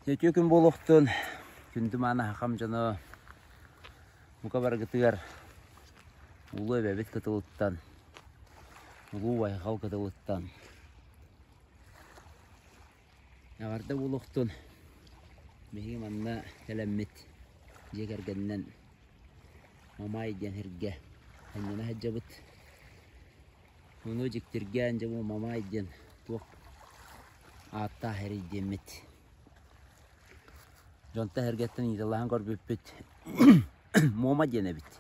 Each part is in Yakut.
Үтүө күн буолуохтун, күндү мааны хахам дьоно, бука барыгытыгар Улуу Эбэбит кытылыттан, Улуу Байҕал кытылыттан эҕэрдэ буолуохтун. Биһиги манна кэлэммит дьиэ кэргэнинэн Мамай диэн сиргэ сынньана сылдьабыт. Ону дьиктиргээн дьэ бу Мамай диэн туох ааттаах эрий диэммит дьонтон сэргэттэн ыйыталаһан көрбүппүт Муома диэн эбит.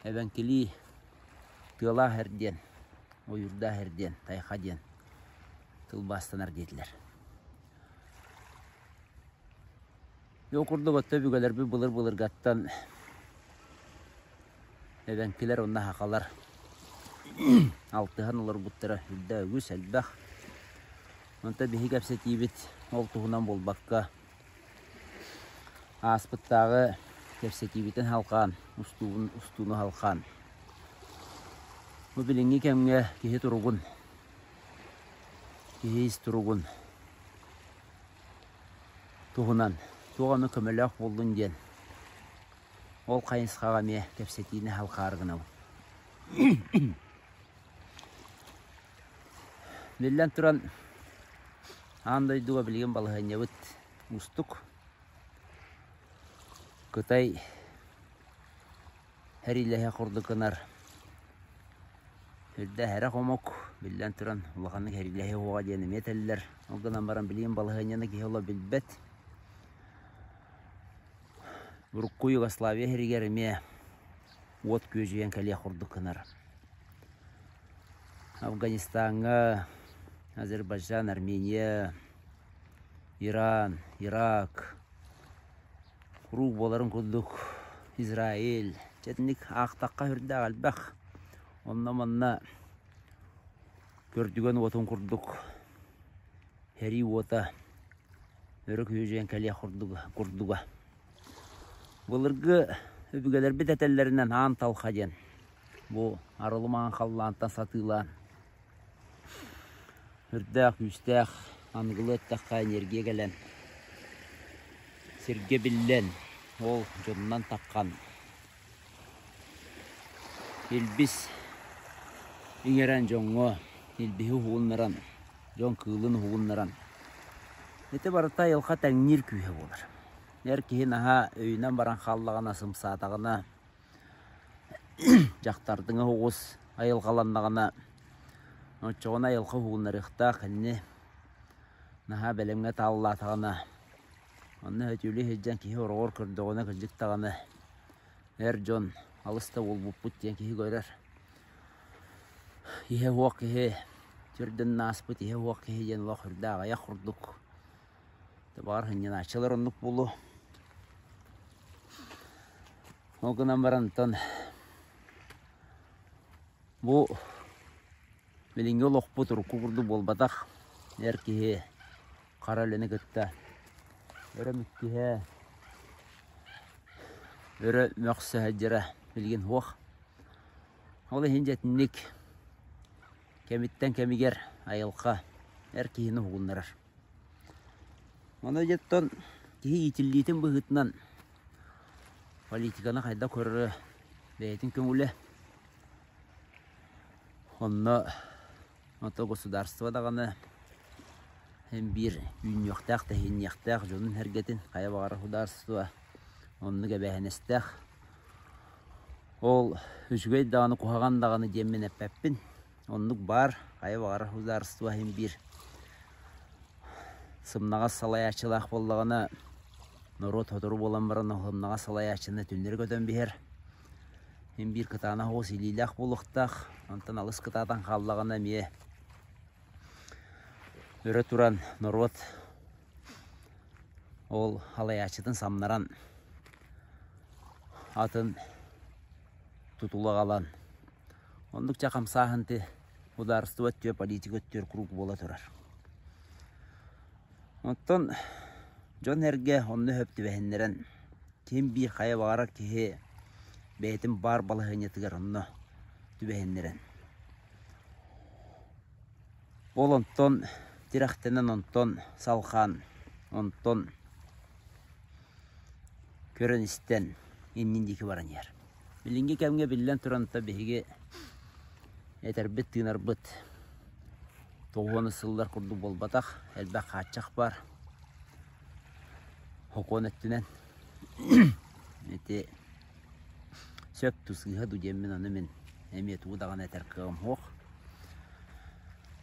Эбэҥкилии тыалаах эр диэн, ойуурдаах эр диэн, тайха диэн тылбаастанар диэтилэр. Ол курдук отто өбүгэлэрбит былыр-былыргаттан эбэҥкилэр уонна сахалар алтыһан олорбуттара үрдэ үгүс элбэх. Онтон биһиги кэпсэтиибит ол туһунан буолбакка ааспыттааҕы кэпсэтиибитин халҕаан, устуубун устууну халҕаан бу билиҥҥи кэмҥэ киһи туругун, киһи ис туругун туһунан туох эмэ көмөлөөх буоллун диэн ол хайысхаҕа эмиэ кэпсэтиини халҕаары гынабын. Биллэн туран, аан дойдуга билигин балаһыанньабыт уустук. Кытай сэриилэһэ курдук гынар үрдэ эрэх омук, биллэн туран, улаханнык сэриилэһиэ суоҕа диэн эмиэ этэллэр. Ол гынан баран билигин балаһыанньаны киһи олох билбэт. Урукку Югославия сиригэр эмиэ уот күөдьүйэн кэлиэх курдук гынар. Афганистаҥҥа, Азербайджан, Армения, Иран, Ирак, куруук буоларын курдук Израиль. Дьэ итинник аахтахха сүрдээх элбэх. Онно-манна көрдүгэн уотун курдук сэрии уота өрө күөдьүйэн кэлиэх курдуга. Былыргы өбүгэлэрбит этэллэринэн аан талха диэн бу арылы маҥан халлаантан сатыылаан үрдээх күүстээх аныгылыы эттэххэ энергия кэлэн сиргэ биллэн ол дьонунан таххан илбис иҥэрэн дьоҥҥо илбиһи уһугуннаран дьон кыылын уһугуннаран ити барыта айылҕа тэҥниир күүһэ буолар. Эр киһи наһаа өйүнэн баран хааллаҕына, сымсаатаҕына, дьахтардыҥы оҕус айылҕаланнаҕына, оччоҕуна айылҕа уһугуннарыахтаах инни наһаа бэлэмҥэ тааллаатаҕына, онно өтүүлүү сылдьан киһи ороҕор көрдөҕүнэ кырдьык даҕаны эр дьон алыс да буолбуппут диэн киһи көрөр. Иһэ суох киһи төрдүн ааспыт иһэ суох киһи диэн олох үрдээх аҕыйах курдук. Баҕар сынньанааччылар оннук буолуо. Ол гынан баран онтон бу билиҥҥи олохпут урукку курдук буолбатах. Эр киһи хара үлэни кытта өрө мүккүһэ, өрө мөхсө сылдьара билигин суох. Ол иһин дьэ итинник кэмиттэн кэмигэр айылҕа эр киһини уһугуннарар. Ону дьэ киһи иитиллиитин быһыытынан политиканы хайдах көрөрө бэйэтин көҥүлэ. Онно ото государство даҕаны син биир үүннүөхтээх, тэһиинниэхтээх дьонун-сэргэтин хайа баҕарар государство оннук эбээһинэстээх. Ол үчүгэй даҕаны, куһаҕан даҕаны диэммин эппэппин. Оннук баар, хайа баҕарар государство иһин биир сымнаҕас салайааччылаах буоллаҕына, норуот сотору буолан баран сымнаҕас салайааччыны түннэри көтөн биһэр. Син биир кытаанах оҕус илиилээх буолуохтаах. Онтон алыс кытаатан хааллаҕына эмиэ өрө туран норуот ол салайааччытын самнаран атын тутула аҕалан Оннук дьэ хамсааһын ти судаарыстыба өттүгэр, политика өттүгэр куруук буола турар. Оттон дьон-сэргэ онно сөп түбэһиннэрэн ким биир хайа баҕарар киһи бэйэтин баар балаһыанньатыгар онно түбэһиннэрэн. Ол онтон тирэхтэнэн онтон салҕаан. Онтон көрөн-истэн иннин диэки баран иһэр. Билиҥҥи кэмҥэ биллэн туран биһиги этэрбит-тыынарбыт тоҕуону сыллар курдук буолбатах, элбэх хааччах баар. Хокуон өттүнэн ити сөп дуу сыыһа дуу диэммин ону мин эмиэ тугу даҕаны этэр кыаҕым суох.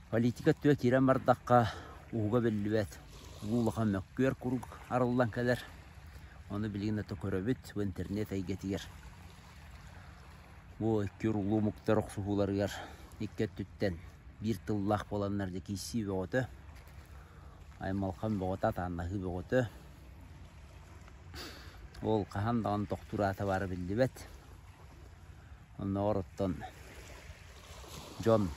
Политика өттүгэр киирэн бардахха уһуга биллибэт, улуу улахан мөккүөр куруук арыллан кэлэр. Ону билигин да көрөбүт бу интернет эйгэтигэр. Бу икки уруулуу омуктар охсуһууларыгар икки өттүттэн биир тыллаах буоланнар дьэ киирсии бөҕөтө, аймалҕан бөҕөтө, атааннаһыы бөҕөтө. Ол хаһан даҕаны тохтуур аата баара биллибэт. Оннооҕор оттон дьон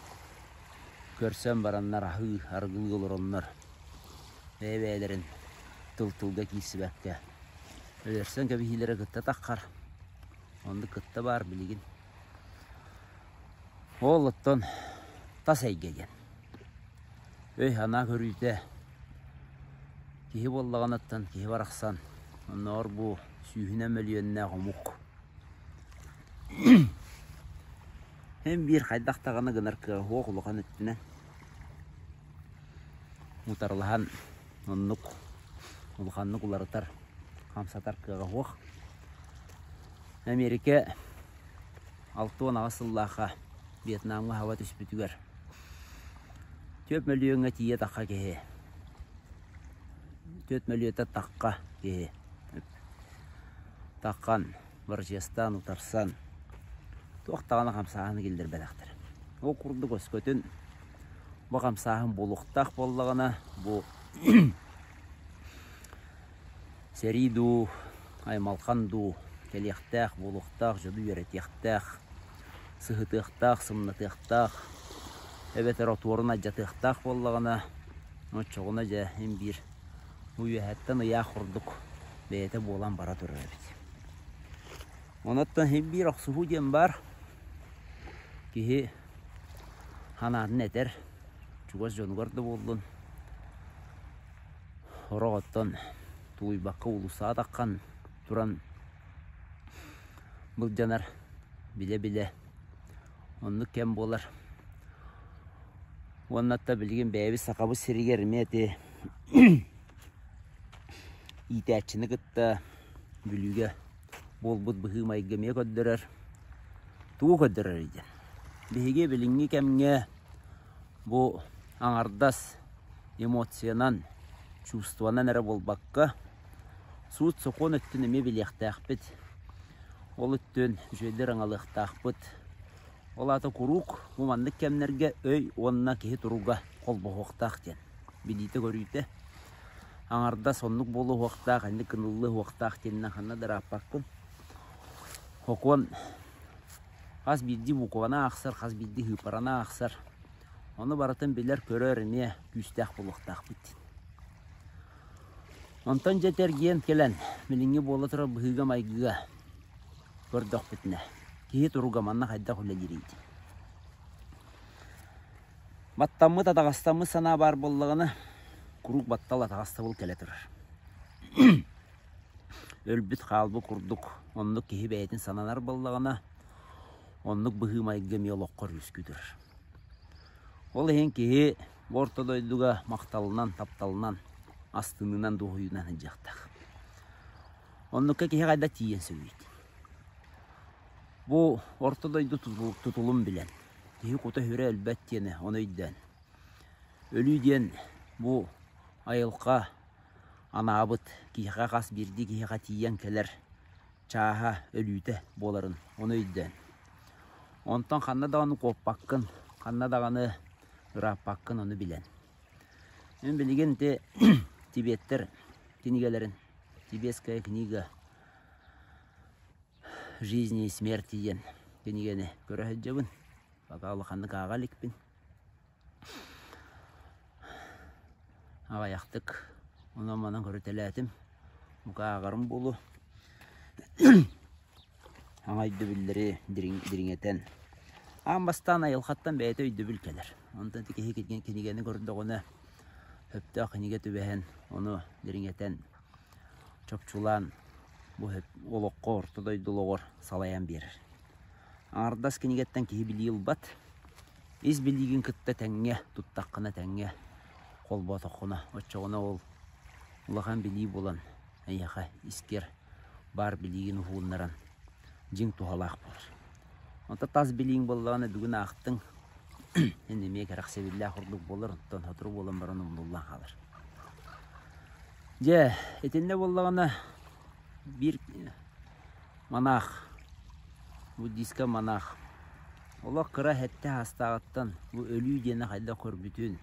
көрсөн бараннар аһыы, арыгылыы олороннор бэйэ-бэйэлэрин тыл-тылга киирсибэккэ өлөрсөн кэбиһиилэрэ кытта таххар. Оннук кытта баар билигин. Ол оттон тас эйгэ диэн. Өй-санаа көрүүтэ киһи буоллаҕына киһи барахсан оннооҕор бу сүүһүнэн мөлүйүөннээх омук Һин биир хайдах даҕаны гынар кыаҕа суох улахан өттүнэн утарылаһан оннук улаханнык уларытар, хамсатар кыаҕа суох. Эмиэрикэ 68 сыллаахха Вьетнамҥа хаба түспүтүгэр 4 мөлүйүөҥҥэ тиийэ тахха киһи 4 мөлүйүөтэ тахха киһи таххан бырачыастаан утарсан туох даҕаны хамсааһыны киллэрбэтэхтэр. Ол курдук өскөтүн бу хамсааһын буолуохтаах буоллаҕына бу сэрии дуу, аймалҕан дуу кэлиэхтээх, буолуохтаах, дьону үөрэтиэхтээх, сыһытыахтаах, сымнатыахтаах эбэтэр отуорун алдьатыахтаах буоллаҕына, оччоҕуна дьэ ин биир бу үөһэттэн ыйаах курдук бэйэтэ буолан бара турар эбит. Онон син биир охсуһуу диэн баар. Киһи санаатын этэр, чугас дьонугар да буоллун, сорох оттон тулуйбакка уулуссаҕа таххан туран былдьанар, билэ-билэ оннук кэм буолар. Уонна да билигин бэйэбит Сахабыт сиригэр эмиэ ити иитээччини кытта Бүлүүгэ буолбут быһыы-майгы эмиэ көрдөрөр. Тугу көрдөрөрүй диэн. Биһиги билиҥҥи кэмҥэ бу аҥардас эмоциянан, чувствонан эрэ буолбакка, суут-сокуон өттүн эмиэ билиэхтээхпит. Ол өттүн үчүгэйдик ыраҥалыахтаахпыт. Ол аата куруук бу маннык кэмнэргэ өй уонна киһи туруга холбоһуохтаах диэн билиитэ-көрүүтэ аҥардас оннук буолуохтаах, инник гыныллыахтаах диэнинэн ханна да ырааппаккын. Сокуон хас биирдии букваны аахсар, хас биирдии сыыппараны аахсар. Ону барытын билэр-көрөр эмиэ күүстээх буолуохтаахпыт. Онтон дьэ эргийэн кэлэн, билиҥҥи буола турар быһыыга-майгыга көрдөхпүтүнэ, киһи туруга манна хайдах үлэлиирий диэн. Баттаммыт, атаҕастаммыт санаа баар буоллаҕына, куруук баттал атаҕастабыл кэлэ турар. Өлбүт хаалбыт курдук оннук киһи бэйэтин сананар буоллаҕына, оннук быһыы-майгы эмиэ олоххор үөскүү турар. Ол иһин киһи бу орто дойдуга махталынан, тапталынан, астыныынан, дуоһуйуунан сылдьыахтаах. Оннукка киһи хайда тиийэн сөбүй? Бу орто дойду тутулун билэн, киһи кута-сүрэ өлбөт диэни ону өйдөөн. Өлүү диэн бу айылҕа анаабыт киһиэхэ хас биирдии киһиэхэ тиийэн кэлэр чааһа өлүүтэ буоларын ону өйдөөн. Онтон ханна даҕаны куоппаккын, ханна даҕаны ырааппаккын ону билэн. Мин билигин ити тибеттэр кинигэлэрин «Тибетская книга жизни и смерти» диэн кинигэни көрө сылдьабын. Пока улаханнык ааҕа иликпин. Аҕыйахтык онон-манан көрүтэлээтим. Бука ааҕарым буолуо. Саҥа өйдөбүллэри дириҥэтэн. Аан бастаан айылҕаттан бэйэтэ өйдөбүл кэлэр. Онтон ити киһи кинигэни көрдөҕүнэ, Сөптөөх кинигэ түбэһэн, ону дириҥэтэн, чопчулаан бу олоххо орто дойду олоҕор салайан биэрэр. Аҥардас кинигэттэн киһи билии ылбат. Ис билиигин кытта тэҥҥэ туттаххына тэҥҥэ холботоххуна, оччоҕуна ол улахан билии буолан эйиэхэ искэр баар билиигин уһугуннаран дьиҥ туһалаах буолар. Онто тас билииҥ буоллаҕына бүгүн аахтыҥ, эн эмиэ кэрэхсэбиллээх курдук буолар, оттон сотору буолан баран умнуллан хаалар. Дьэ, итиннэ буоллаҕына биир монах, буддийскай монах олох кыра сэттэ саастааҕыттан бу өлүү диэни хайдах көрбүтүн,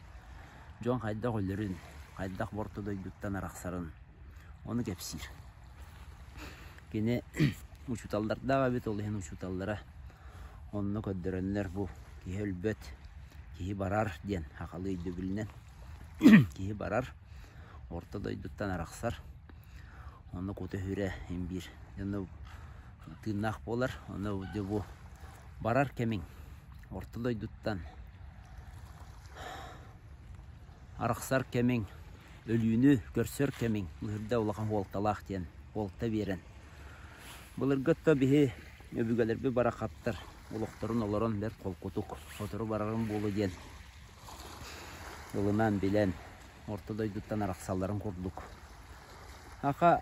дьон хайдах өлөрүн, хайдах орто дойдуттан арахсарын ону кэпсиир. Кини учууталлардаах эбит, ол иһин учууталлара онно көрдөрөннөр бу киһи өлбөт, киһи барар диэн сахалыы өйдөбүлүнэн киһи барар, орто дойдуттан арахсар, онно кута-сүрэ син биир дьоно тыыннаах буолар, онно дьэ бу барар кэмиҥ орто дойдуттан арахсар кэмиҥ, өлүүнү көрсөр кэмиҥ быһырда улахан суолталаах диэн суолта биэрэн. Былыргы өттө биһи өбүгэлэрбит барахаттар олохторун олорон бэрт холкутук сотору барарым буолуо диэн ылынан билэн орто дойдуттан арахсалларын курдук. Аха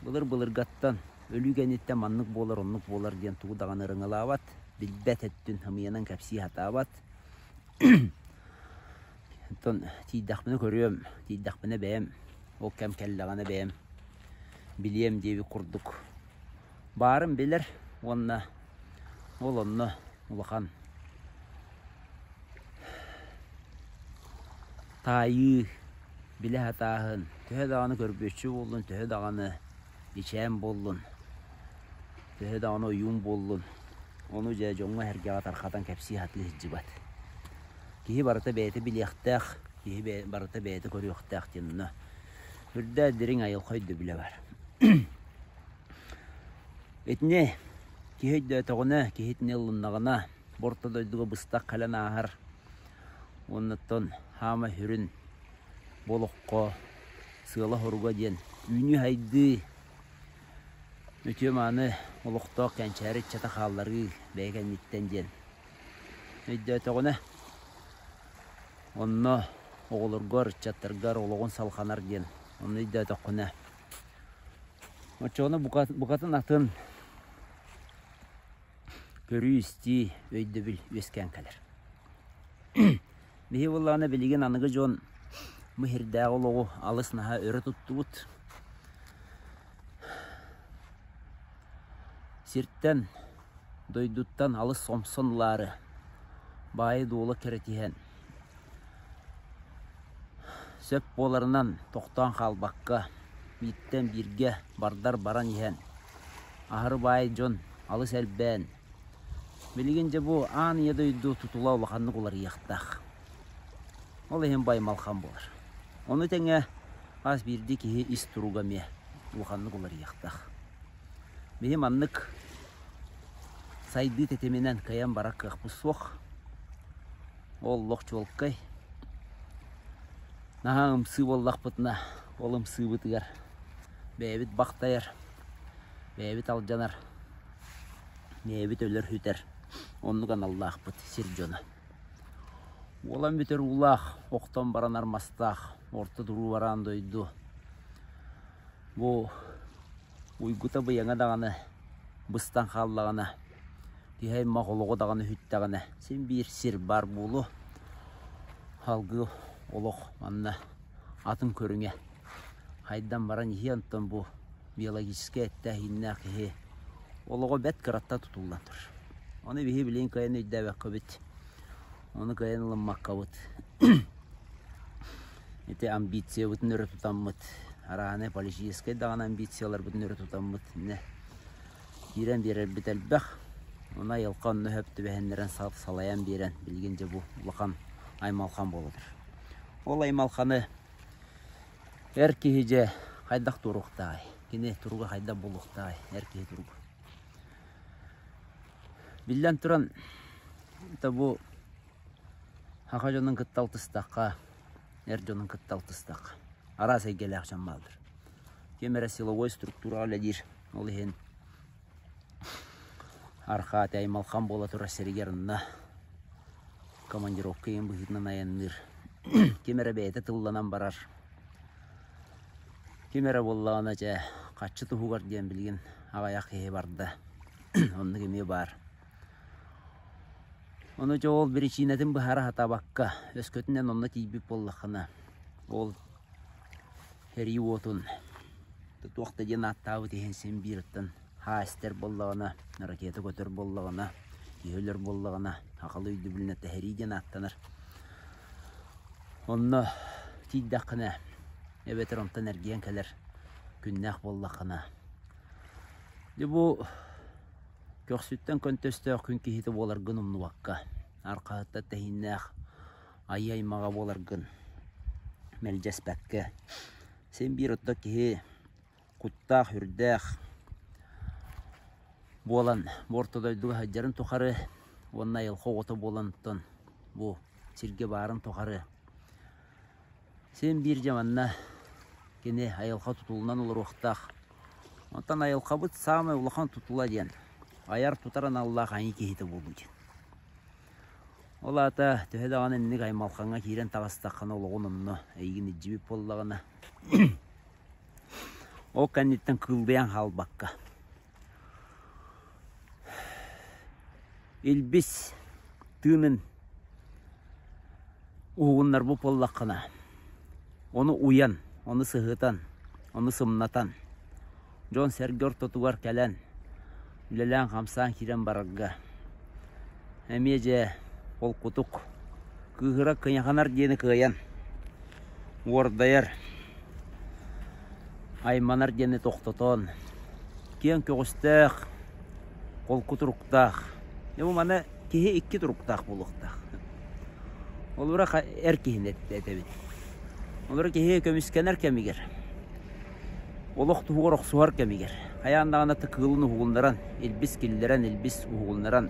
былыр-былыргаттан өлүү кэнниттэн маннык буолар, оннук буолар диэн тугу даҕаны ырыҥалаабат, билбэт өттүн ымыйанан кэпсии сатаабат. Оттон тиийдэхпинэ көрүөм, тиийдэхпинэ бэйэм, ол кэм кэллэҕинэ бэйэм билиэм диэбит курдук баарын билэр уонна ол онно улахан таайыы, билэ сатааһын, төһө даҕаны көрбүөччү буоллун, төһө даҕаны ичээн буоллун, төһө даҕаны ойуун буоллун, ону дьэ дьоҥҥо-сэргэҕэ тархатан кэпсии сатыы сылдьыбат. Киһи барыта бэйэтэ билиэхтээх, киһи барыта бэйэтэ көрүөхтээх диэн онно үрдээх дириҥ айылҕа өйдөбүлэ баар. Итини киһи өйдөөтөҕүнэ, киһи итини ылыннаҕына, бу орто дойдуга быстах кэлэн ааһар уонна хаама сүрүн бу олоххо сыала-соруга диэн үүнүү-сайдыы үтүө-мааны олохтоох кэнчээри ыччата хаалларыы бэйэ кэнниттэн диэн өйдөөтөҕүнэ онно оҕолоргор, ыччаттаргар олоҕун салҕанар диэн онно өйдөөтөххүнэ оччоҕуна букатын атын көрүү-истии, өйдөбүл үөскээн кэлэр. Биһи буоллаҕына билигин аныгы дьон бу сирдээҕи олоҕу алыс наһаа өрө туттубут. Сиртэн, дойдуттан алыс сомсон ылаары, баайы-дуолу кэрэтиһэн, сөп буоларынан тохтоон хаалбакка, бииртэн бииргэ бардар баран иһэн, аһары баай дьон алыс элбээн, билигин дьэ бу аан ийэ дойду тутула улаханнык уларыйыахтаах. Ол иһин баймалхан буолар. Ону тэҥэ хас биирдии киһи ис туруга эмиэ улаханнык уларыйыахтаах. Биһи маннык сайдыы тэтиминэн кыайан барар кыахпыт суох. Ол олох чуолкай. Наһаа ымсыы буоллахпытына, ол ымсыыбытыгар бэйэбит бахтайар, бэйэбит алдьанар, бэйэбит өлөр-сүтэр оннук аналлаахпыт сир дьоно. Уолан бүтэр уулаах, охтон баранар мастаах, орто туруу бараан дойду бу уйгута-быйаҥа даҕаны быстан хааллаҕына, киһи аймах олоҕо даҕаны сүттэҕинэ, син биир сир баар буолуо. Салгыы олох манна атын көрүҥэ хайдан баран иһиэ, онтон бу биологическай эттээх-ииннээх киһи олоҕо бэрт кыраттан тутуллан турар. Ону биһи билигин кыайан өйдөөбөккөбүт, ону кыайан ылыммаккабыт ити амбициябытын өрө тутаммыт, арааһынай политическай даҕаны амбицияларбытын өрө тутаммыт иннэ киирэн биэрэрбит элбэх. Ону айылҕа онно сөп түбэһиннэрэн салайан биэрэн билигин дьэ бу улахан аймалхан буола турар. Ол аймалханы эр киһи дьэ хайдах туруохтааҕый? Кини туруга хайдах буолуохтааҕый? Эр киһи туруга. Биллэн туран, это бу саха дьонун кытта алтыстахха. Эр дьонун кытта алтыстахха. Араас эйгэлээх дьон бааллар. Ким эрэ силовой структураҕа үлэлиир. Ол иһин Архаа аймалхан буола турар сиригэр онно командировка ийэн быһыытынан айанныыр. Ким эрэ бэйэтэ тылланан барар. Ким эрэ буоллаҕына дьэ хаччы туһугар диэн билигин аҕыйах киһи барда. Оннук эмиэ баар. Ону дьэ ол биричиинэтин быһаара сатаабакка, өскөтүнэн онно тиийбит буоллаххына, ол сэрии уотун туох да диэн ааттаабыт иһин син биир оттон хаа эстэр буоллаҕына, ракета көтөр буоллаҕына, киһи өлөр буоллаҕына, сахалыы өйдөбүлүнэн тэһэрии диэн ааттанар. Онно тиийдэххинэ эбэтэр онтон эргийэн кэлэр күннээх буоллаххына, дьэ бу көхсүттэн көнтөстөөх күн киһитэ буоларгын умнубакка, арҕаһыттан тэһииннээх айыы аймаҕа буоларгын мэлдьэспэккэ, син биир оттон киһи куттаах-сүрдээх буолан бу орто дойдуга сылдьарын тухары уонна айылҕа оҕото буолан оттон бу сиргэ баарын тухары син биир дьэ манна кини айылҕа тутулунан олоруохтаах. Онтон айылҕабыт саамай улахан тутула диэн айар-тутар аналлаах айыы киһитэ буолуу диэн. Ол аата төһө даҕаны инник аймалҕаҥҥа киирэн таҕыстаххына олоҕун онно эйигин илдьибит буоллаҕына ол кэнниттэн кыыллыйан хаалбакка илбис тыынын уһугуннарбыт буоллаххына ону уйан, ону сыһытан, ону сымнатан дьон-сэргэ ортотугар кэлэн үлэлээн-хамсаан киирэн барарга эмиэ дьэ холкутук кыыһыра кыйаханар диэни кыайан уордайар, айманар диэни тохтотон киэҥ көҕүстээх, холку туруктаах. Дьэ бу маны киһи икки туруктаах буолуохтаах. Олора эр киһини этэбин. Олора киһи көмүскэнэр кэмигэр, олох туһугар охсуһар кэмигэр, хайаан даҕаны кыылын уһугуннаран, илбис киллэрэн, илбис уһугуннаран,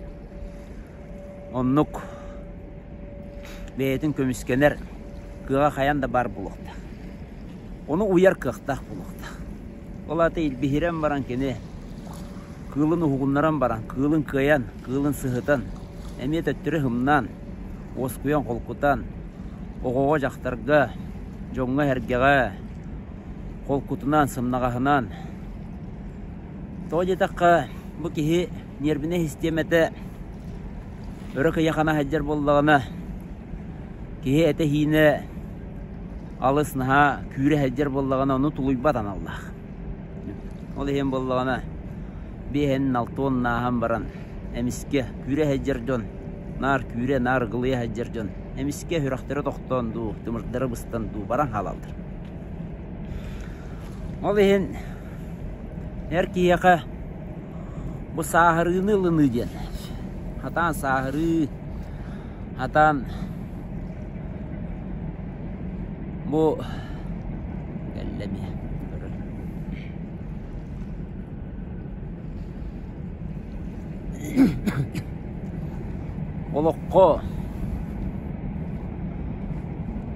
оннук бэйэтин көмүскэнэр кыаҕа хайаан да баар буолуохтаах. Ону уйар кыахтаах буолуохтаах. Ол аата илбиһирэн баран кини кыылын уһугуннаран баран, кыылын кыайан, кыылын сыһытан, эмиэ төттөрү һымнаан, уоскуйан холкутан, оҕоҕо, дьахтарга, дьоҥҥо-сэргэҕэ холкутунан, сымнаҕаһынан. Тоҕо диэтэххэ, бу киһи ньиэрбинэй систиэмэтэ өрө кыйахана сылдьар буоллаҕына, киһи этэ-сиинэ алыс наһаа күүрэ сылдьар буоллаҕына, ону тулуйбат аналлаах. Ол иһин буоллаҕына, биэһин алтыан ааһан баран, эмискэ күүрэ сылдьар дьон, наар күүрэ, наар ыгылыйа сылдьар дьон эмискэ сүрэхтэрэ тохтоон дуу, тымырдара быстан дуу баран хаалаллар. Ол иһин эр киһиэхэ бу сааһырыыны ылыныы диэн хатаан сааһырыы, хатаан бу кэллэ эмиэ көрөр. Олоххо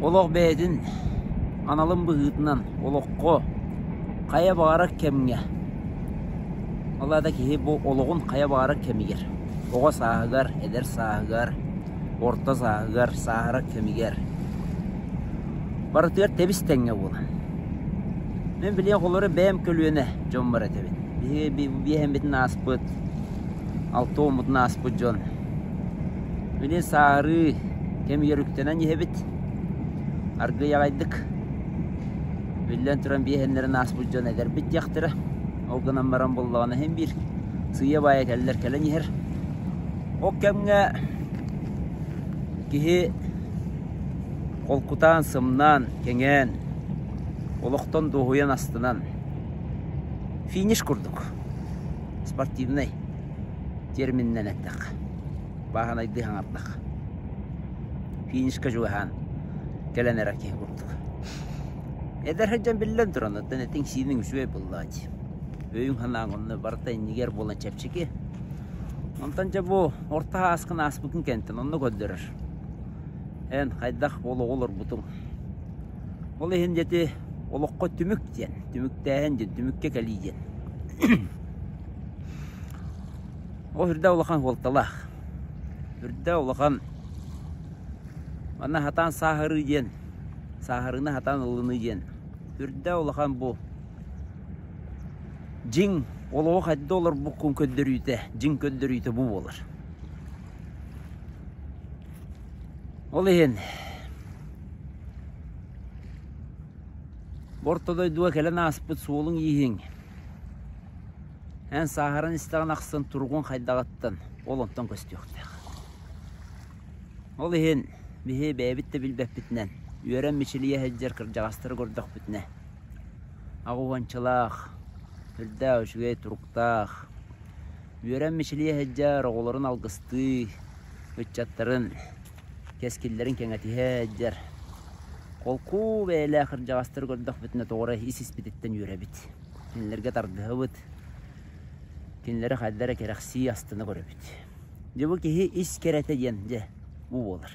олох бэйэтин аналын быһыытынан олоххо хайа баҕарар кэмҥэ ол аата киһи бу олоҕун хайа баҕарар кэмигэр оҕо сааһыгар, эдэр сааһыгар, орто сааһыгар, сааһырар кэмигэр барытыгар тэбис-тэҥҥэ буолан. Мин билигин холобура бэйэм көлүөнэ дьоммор этэбин. Биһиги биэһэммитин ааспыт, алта уоммутун ааспыт дьон билигин сааһырыы кэмигэр үктэнэн иһэбит. Аргыый аҕайдык биллэн туран биэһэннэрин ааспыт дьон эдэрбит диэхтэрэ. Ол гынан баран буоллаҕына иһин биир сыыйа-баайа кэллэр кэлэн иһэр. Ол кэмҥэ киһи холкутаан, сымнаан, кэҥээн, олохтон дуоһуйан астынан финиш курдук спортивнай термининэн эттэххэ, бааһынайдыы саҥардахха финишка чугаһаан кэлэн эрэр киһи курдук. Эдэр сылдьан биллэн туран, оттон этиҥ-сииниҥ үчүгэй буоллаҕа дии. Өйүҥ-санааҥ онно барыта иннигэр буолан чэпчэки. Онтон дьэ бу орто ааскын ааспытын кэнниттэн онно көрдөрөр. Эн хайдах олоҕу олорбутуҥ? Ол иһин дьэти олоххо түмүк диэн, түмүктээһин диэн, түмүккэ кэлии диэн. Ол үрдэ улахан суолталаах. Үрдэ улахан манна сатаан сааһырыы диэн, сааһырыыны сатаан ылыныы диэн. Үрдэ улахан бу дьиҥ олоҕу хайда олорбуккун көрдөрүүтэ, дьиҥ көрдөрүүтэ бу буолар. Ол иһин бу орто дойдуга кэлэн ааспыт суолуҥ-ииһиҥ эн сааһыран истэҕин ахсын туругуҥ хайдаҕыттан ол онтон көстүөхтээх. Ол иһин биһи бэйэбит да билбэппитинэн үөрэн мичилийэ сылдьар кырдьаҕастары көрдөхпүтүнэ аҕыһуончалаах, үрдээх үчүгэй туруктаах, үөрэн мичилийэ сылдьар оҕолорун алгыстыы, ыччаттарын кэскиллэрин кэҥэтиһэ сылдьар холку бэйэлээх кырдьаҕастары көрдөхпүтүнэ тоҕо эрэ ис-испититтэн үөрэбит, кинилэргэ тардыһабыт, кинилэри хайда эрэ кэрэхсии астына көрөбүт. Дьэ бу киһи ис кэрэтэ диэн дьэ бу буолар.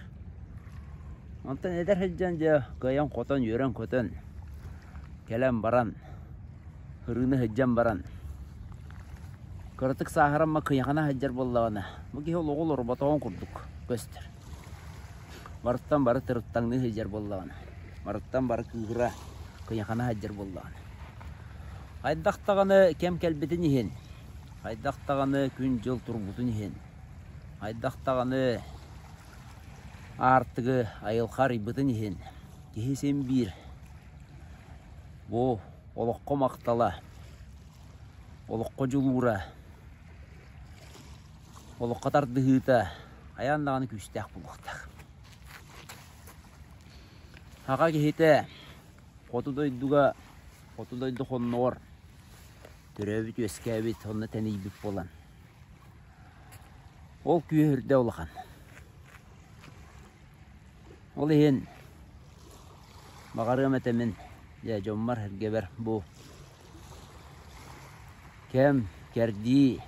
Онтон эдэр сылдьан дьэ кыайан-хотон, үөрэн-көтөн кэлэн баран, ырыыны сылдьан баран кыратык сааһыран кыйахана сылдьар буоллаҕына, бу киһи олоҕу олорботоҕун курдук көстөр. Барыттан бары тырыттаҥныы сылдьар буоллаҕына, барыттан бары кыыһыра, кыйахана сылдьар буоллаҕына. Хайдах даҕаны кэм кэлбитин иһин, хайдах даҕаны күн-дьыл турбутун иһин, хайдах даҕаны аартыгы айылҕа арыйбытын иһин, киһи син биир бу олоххо махтала, олоххо дьулуура, олоххо тардыһыыта хайаан даҕаны күүстээх буолуохтаах. Саха киһитэ хоту дойдуга, хоту дойду хонноҕор төрөөбүт-үөскээбит, онно тэнийбит буолан, ол күүһүрдэ улахан. Ол иһин баҕарыам этэ мин дьэ дьоммор-сэргэбэр бу кэм, кэрдии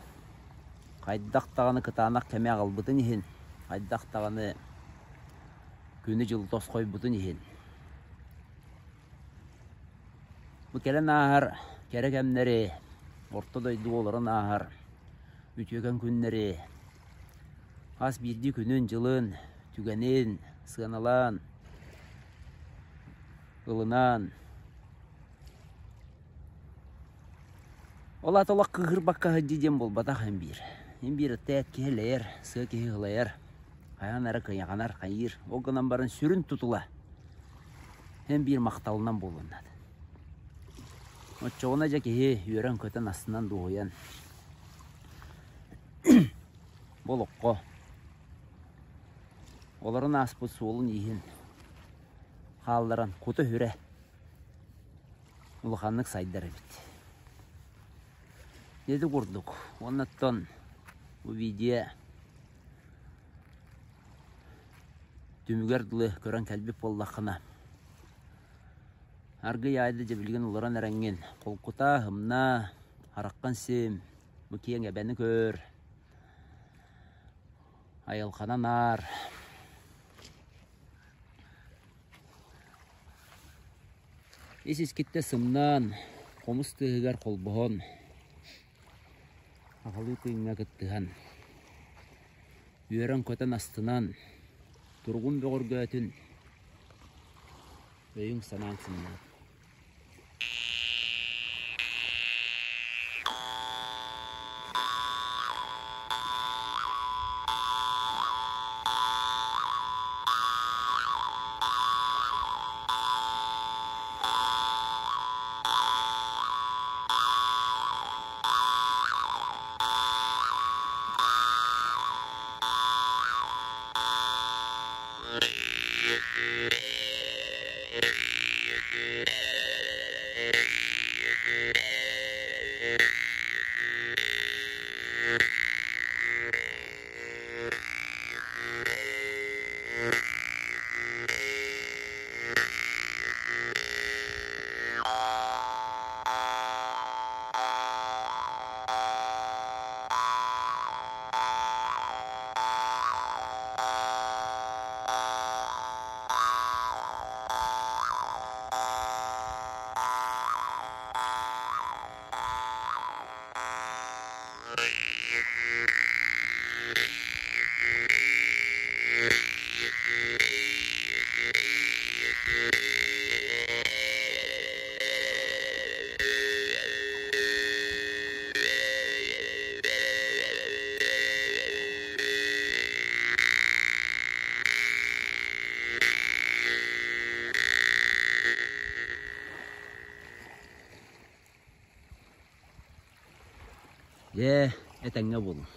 хайдах даҕаны кытаанах кэми аҕалбытын иһин, хайдах даҕаны күнү-дьылы тосхойбутун иһин Бу кэлэн ааһар кэрэ кэмнэри, орто дойдуга олорон ааһар үтүөкэн күннэри хас биирдии күнүн-дьылын, түгэнин сыаналаан, ылынан, ол аата олох кыыһырбакка сылдьыы диэн буолбатах эн биир. Эн биир эт киһи элэйэр, сыа киһи ылайар, хайаан эрэ кыйаҕанар, хайыыр. Ол гынан баран сүрүн тутула Эн биир махталынан буолуон наада. Оччоҕуна дьэ киһи үөрэн-көтөн, астынан дуоһуйан бу олоххо олорон ааспыт суолун-ииһин хаалларан кута-сүрэ улаханнык сайдар эбит. Ити курдук уонна оттон бу видео Түмүгэр дылы көрөн кэлбит буоллаххына, аргыый аайда дьэ билигин олорон эрэҥҥин холкутаа, һымнаа, хараххын сим, бу киэҥ эбэни көр, айылҕанан аар. Ис-искиттэн сымнаан, хомус тыаһыгар холбоһон, аҕалыы тыыҥҥа кыттыһан Үөрэн-көтөн астынан, туругун бөҕөргөөтүн, өйүҥ-санааҥ сымнаат. Дьэ, этэҥҥэ буолуҥ.